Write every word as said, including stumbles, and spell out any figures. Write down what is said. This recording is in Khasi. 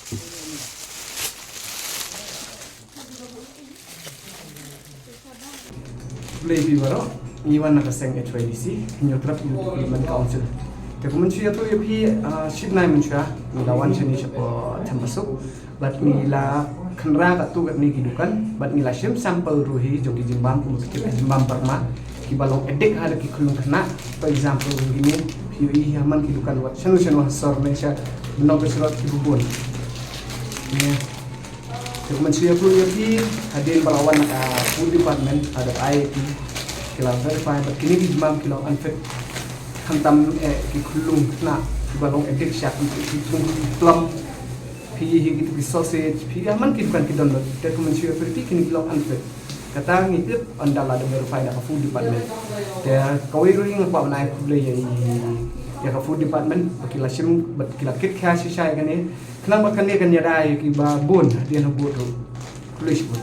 Khublei phi baroh, ngi wan na ka seng H Y D C, Hynñiewtrep Youth Development Council. Te kumne shu ïathuh ïa phi, ah, shibnai mynshwa ngi la wan shane shapoh Thembasuk bad ngi la khynra katto katne ki dukan bad ngi la shim sample ruh hi jong ki jingbam, kum ki jingbam Burma kiba long addict ha da ki khyllung khynnah. For example, kine phi ïohi hi, ha man ki dukan wat shano shano ha sor ne sha Bnong Kosrot kiba bun. Te kumne shu ïathuh ïa phi, hadien ba la wan na ka food department, ha da I T, ki la verify bad kine ki jingbam ki long unfit. Khamtam eh ki khyllung khynnah kiba long addict sha ki, ki, ki, ki plum, phi ïohi kito ki sausage, phi ïa man ki dukan ki don. Te kumne shu ïathuh ïa phi, kine ki long unfit. Kata ngi tip ynda la dang verify da ka food department. Te kawei ruh nga kwah ban ai khublei ïa, ïa ka food department ba ki la shim bad ki la kit khia shisha ïa kane. Khnang ba kane kan ïada ïa kiba bun hadien habud ruh. Khublei shibun.